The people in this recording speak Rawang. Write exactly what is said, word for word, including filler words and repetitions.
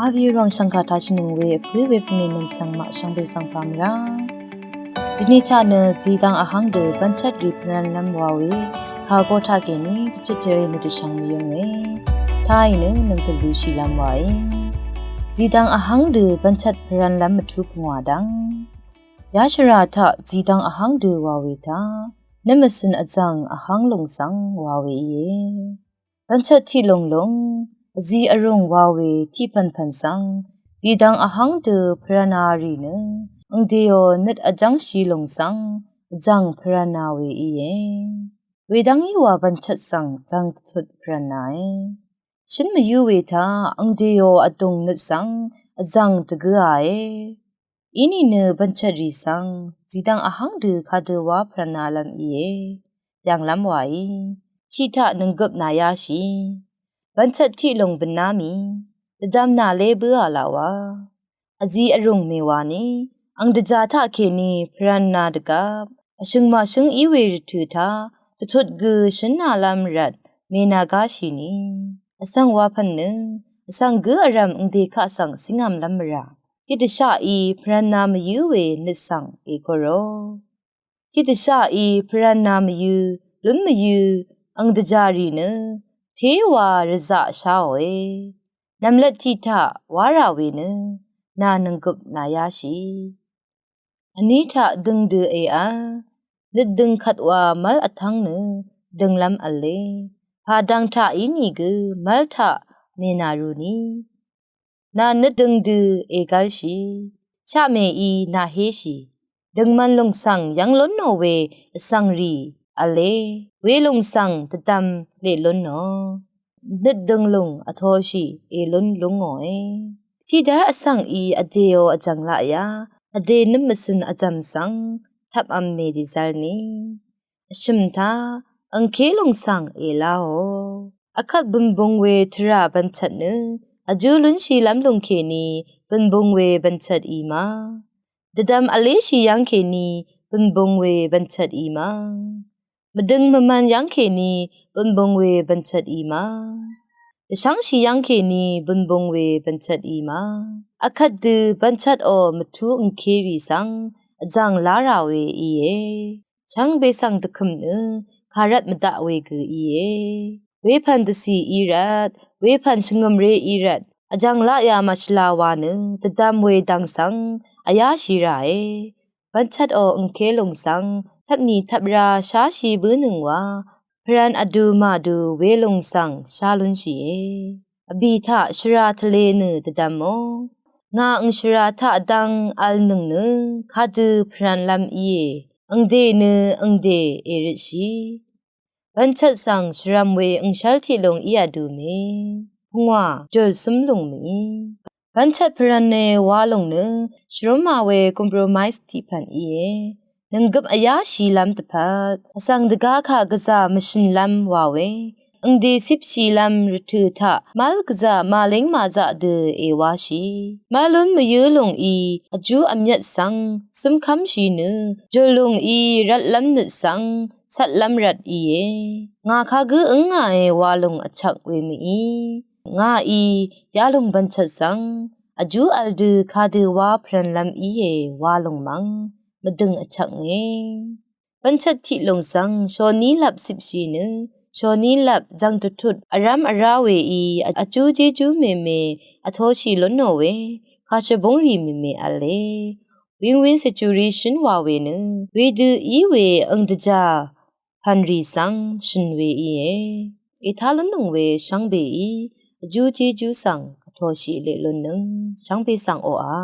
Avyuròng shv̀ngkà tashìnøng we vpǿ we pvmè nv̀mchv̀ng maq shvngbe svng pà mvrá. Dvni taq nø zìdvng vháng dø bv́nchvt rì pvran lv́m wa we kàgo taq kèní dvchøt tvrì nø dvshvng mvyǿng we. Taq í nø nøng pvlú shìlv́m wa í. Zìdvng vháng dø bv́nchvt pvran lv́m mvtú pvngwà dv́ng yashvra taq zìdvng vháng dø wa we taq nø mvsøn vzv̀ng vháng lùng svng wa we íe. Bv́nchvt tiq lùng lùng vzi vrùng wa we tiq pv̀npv̀n svng zìdvng vháng dø pvrana rì nø angdèò nøt vjv́ngshì lùng svng vzv̀ng pvrana we íe. Wedv́ng í wa bv́nchvt svng zv̀ng dvtut pvranae. Shǿn mvyǿ we taq angdèò vdùng nøt svng vzv̀ng dvgǿae. Inìnø bv́nchvt rì svng zìdvng vháng dø kadø wá pvrana lv́m íe. Yv̀nglv́m wa í. Tiq taq nønggøp nayáshì. Bv́nchvt tiq lùng bø̀nná mì dvdvm nà lé bǿà laq wa. Vzi vrùng mèwani ang dvjà taq kèní pvrana dvgvp vshø̀ng màshǿng í we rvtø̀ taq dvtut gø shǿnalv́m rvt mènàgáshìni. Vsvng wapv̀n nø vsvng gǿ vrv̀m angdè kaq svng cíngv̀mlv́m mvrà. Tiqdvshaqí pvrana mvyǿ we nøt svng èkúrò. Tiqdvshaqí pvrana mvyǿ lún mvyǿ ang dvjà rì nø téwa rvzaq sháòe. Nv̀mlvt tiq taq wá rà we nø nà nønggøp nayáshì. Vní taq døng dø èvl nøt døng kvt wa mv́l vtv́ng nø dønglv́m v̄le. Pàdvng taq ínìgø mv́l taq mènàruni. Nà nøt døng dø ègv́lshì. Shaqmèí nàhéshì. Døngmvn lùng svng yv́ng lúnnò we vsvng rì v̄le. Welùng svng dvdvm leq lúnnò. Nøt døng lùng vtoshì èlún lúngòe. Tiqdv́r vsvng í vdèò vjv̀ng laqyá vdè nøt mvsøn vzv̀m svng tvpvm mèdìzv́lni. Vshø̀m taq angké lùng svng èláò. Vkvt bø̀nbung we tvrà bv̀nchvt nø vjú lúnshìlv́m lùng kèní bø̀nbung we bv̀nchvt í ma. Dvdvm vléshì yv́ng kèní bø̀nbung we bv̀nchvt í ma. Mvdøng mvmvn yv́ng kèní bø̀nbung we bv̀nchvt í ma. Dvshv́ngshì yv́ng kèní bø̀nbung we bv̀nchvt í ma. Vkvt dø bv̀nchvtò mvtú angkérì svng vzv̀ng lá rà we íe. Shvngbe svng dvkø̀m nø kàrvt mvdaq we gø íe. Wepv̀n dvcì í rvt wepv̀n shvngø̀mré í rvt vjv̀ng laqyà màshvla wa nø dvdvm we dv̀ng svng vyáshì ràe. Bv́nchvtò angké lùng svng tvpnì tvpra sháshì bǿnøng wa pvran vdu màdu welùng svng shá lúnshìe. Vbì taq shvra tvlē nø dvdvmò. Ngà angshvra taq dvng vlnøng nø kadø pvranlv́m íe. Angdè nø angdè èrøtshì. Bv́nchvt svng shvrvm we angshv́l tiq lùng í vdu mè. Pungwà jùl cǿm lùng mì. Bv́nchvt pvranne wa lùng nø shvrúma we compromise tiq pv̀n íe. Nønggøp vyáshìlv́m dvpvt vsvng dvgá kaq gvzà mvshø̀nlv́m wa we angdè cipshìlv́m rvtø̀ taq mv́l gvzà màléng màzaq dø èwáshì. Mv́l lún mvyǿ lùng í vjú vmyvt svng cǿmkv́mshì nø jùl lùng í rvtlv́m nøt svng cvtlv́m rvt íe. Ngà kagǿ ǿngàe wa lùng vchvk we mø̀í. Ngàí yalùng bv̀nchvt svng vjú vl dø kadø wá pvranlv́m íe wa lùng mvng mvdø̀ng vchvknge. Bv́nchvt tiq lùng svng shòní lvp cipshì nø shòní lvp zv̀ng dvtut vrv́m vrá weí vjú jéjú mème vtoshì lúnnò we kàshvbúng rì mème v̄le. Win-win situation wa we nø wedø í we ang dvjà pv̀nrì svng shø̀n we íe. Ètá lúnnøng we shvngbeí vjú jéjú svng vtoshì leq lúnnøng shvngbe svng oqà.